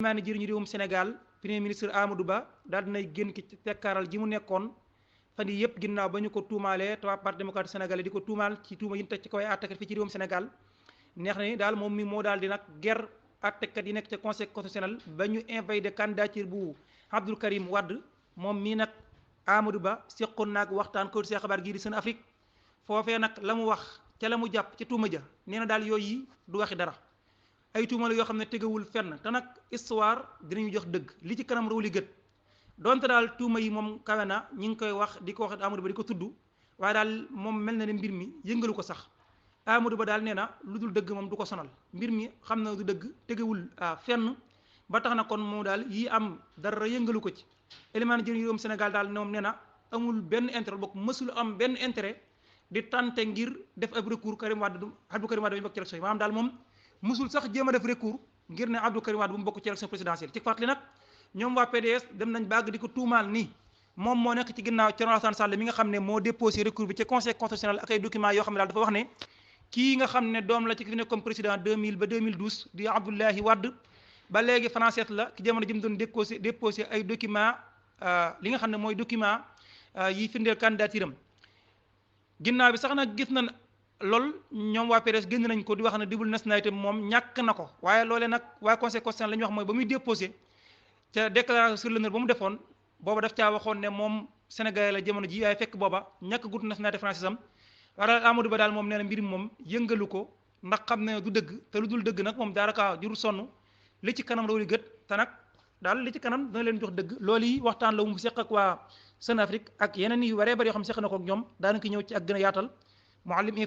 maa ne jëriñu réewum Sénégal premier ministre Amadou Ba daal dinay génn ci tekkaaral ji mu nekkoon fan yi yëpp ginnaaw ba ñu ko tuumaalee te waa parti démocratique sénégalais di ko tuumaal ci tuuma yi ñu teg ci kaw ay àttekat fii ci réewum Sénégal neex na ni daal moom mi moo daal di nag ger àttekat yi nekk ca conseil constitutionnel ba ñu invalidé candidature bu Abdoul Karim Wade moom mii nag Amadou Ba seqoon naag waxtaan ko see xabaar gii di Sen Afrique foofee nag la mu wax ca la mu jàpp ca tuuma ja nee na daal yooyu yi du waxi dara ay tuuma la yoo xam ne tegewul fenn te nag histoire dinañu jox dëgg li ci kanam réew li gët donte daal tuuma yi moom kawe na ñi ngi koy wax di ko wax Amadou Ba di ko tudd waaye daal moom mel na ne mbir mi yëngalu ko sax Amadou Ba daal nee na lu dul dëgg moom du ko sonal mbir mi xam na du dëgg tegewul fenn ba tax na kon moom daal yi am dara yëngalu ko ci élément jëriñ réewum Sénégal daal moom nee na amul benn intérêt bokk mësul am benn intérêt di tante ngir def ab recours Karim Wade Abdou Karim Wade ba ñu bokk ci élection yi maanaam daal moom musul sax jéem a def recours ngir ne Abdou Karim Wade bu mu bokk ci élection présidentielle ci fàttali nag ñoom waa PDS dem nañ bàgg di ko tuumaal ni moom moo nekk ci ginnaaw Thierno Alassane Sall mi nga xam ne moo déposé recours bi ci conseil constitutionnel ak ay documents yoo xam ne daal dafa wax ne kii nga xam ne doom la ci ki fi nekk comme président 2000 ba 2012 di Abdoulaye Wade ba léegi français la ki jamono ji mu doon déposé ay documents li nga xam ne mooy document yi firndeel candidature am ginnaaw bi sax nag gis na lool ñoom waa PDS génn nañ ko di wax ne double nationalité moom ñàkk na ko waaye loolee nag waa conseil constitutionnel la ñuy wax mooy ba muy déposé ca déclaration sur l'honneur ba mu defoon booba daf caa waxoon ne moom Sénégalais la jamono ji waaye fekk booba ñàkk gut nationalité française am waaye Amadou Ba daal moom nee na mbir mi moom yëngalu ko ndax xam ne du dëgg te lu dul dëgg nag moom daanaka jurul sonn li ci kanam loolu gët te nag daal li ci kanam dana leen jox dëgg loolu yi waxtaan la mu seq ak waa Sen Afrique ak yeneen yu waree bari yoo xam seq na ko ak ñoom daanaka ñëw ci ak gën a yaatal Mouhalim